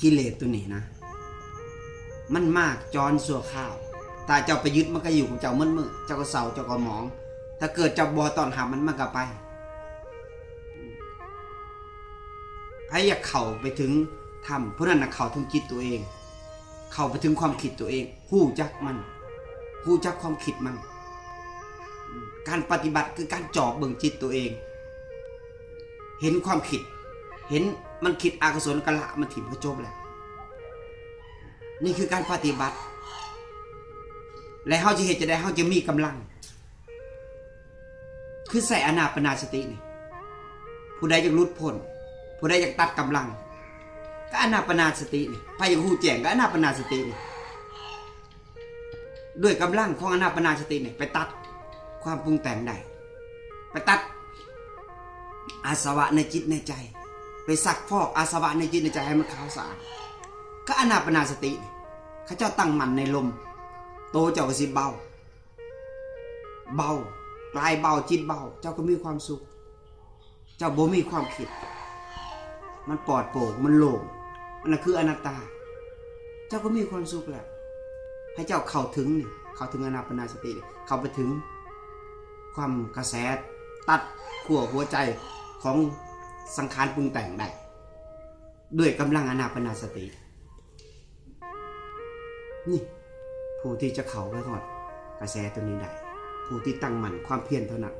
ກິເລດໂຕນີ້ນະ ມັນມາຈອນຊົ່ວຄາວ. ຖ້າເຈົ້າໄປຍຶດ ມັນກໍຢູ່ກັບເຈົ້າໝົດມື້, ເຈົ້າກໍເສົ້າ, ເຈົ້າກໍໝອງ. ຖ້າເກີດເຈົ້າບໍ່ຕ້ອນຮັບມັນ, ມັນກໍໄປ. ໃຜຢາກເຂົ້າໄປເຖິງທຳ, ຜູ້ນັ້ນນະເຂົ້າເຖິງຈິດຕົວເອງ, ເຂົ້າໄປເຖິງຄວາມຄິດຕົວເອງ, ຮູ້ຈັກມັນ, ຮູ້ຈັກຄວາມຄິດມັນ. ການປະຕິບັດຄືການຈອບເບິ່ງຈິດຕົວເອງ, ເຫັນຄວາມຄິດ, ເຫັນມັນຄິດອະກຸສົນ ກໍລະມັນຖິ້ມ, ກໍຈົບແລ້ວ. ນີ້ຄືການປະຕິບັດ. ແລະ ເຮົາຈະເຮັດຈັ່ງໃດ ເຮົາຈະມີກຳລັງ? ຄືໃຊ້ອານາປານະສະຕິນີ້. ຜູ້ໃດຢາກຫຼຸດພົ້ນ, ຜູ້ໃດຢາກຕັດກຳລັງ, ກໍອານາປານະສະຕິນີ້. ໃຜຢາກຮູ້ແຈ້ງ, ກໍອານາປານະສະຕິນີ້. ດ້ວຍກຳລັງຂອງອານາປານະສະຕິນີ້ ໄປຕັດຄວາມປຸງແຕ່ງໄດ້, ໄປຕັດອາສະວະໃນຈິດໃນໃຈ, ໄປຊັກຟອກອາສະວະໃນຈິດໃນໃຈໃຫ້ມັນຂາວສະອາດ. ກໍອານາປານະສະຕິນີ້, ເຂົາເຈົ້າຕັ້ງໝັ້ນໃນລົມ, ໂຕເຈົ້າກໍຊິເບົາ. ເບົາ, ກາຍເບົາ, ຈິດເບົາ, ເຈົ້າກໍມີຄວາມສຸກ, ເຈົ້າບໍ່ມີຄວາມຄິດ, ມັນປອດໂປ່ງ, ມັນໂລ່ງ, ອັນນັ້ນຄືອະນັດຕາ, ເຈົ້າກໍມີຄວາມສຸກແລ້ວ. ໃຫ້ເຈົ້າເຂົ້າເຖິງນີ້, ເຂົ້າເຖິງອານາປານະສະຕິ, ເຂົ້າໄປເຖິງຄວາມກະແສ, ຕັດຂົ້ວຫົວໃຈຂອງສັງຂານປຸງແຕ່ງໄດ້ ດ້ວຍກຳລັງອານາປານະສະຕິ. ນີ້ ຜູ້ທີ່ຈະເຂົ້າໄປຮອດກະແສໂຕນີ້ໄດ້, ຜູ້ທີ່ຕັ້ງໝັ້ນຄວາມພຽນເທົ່ານັ້ນ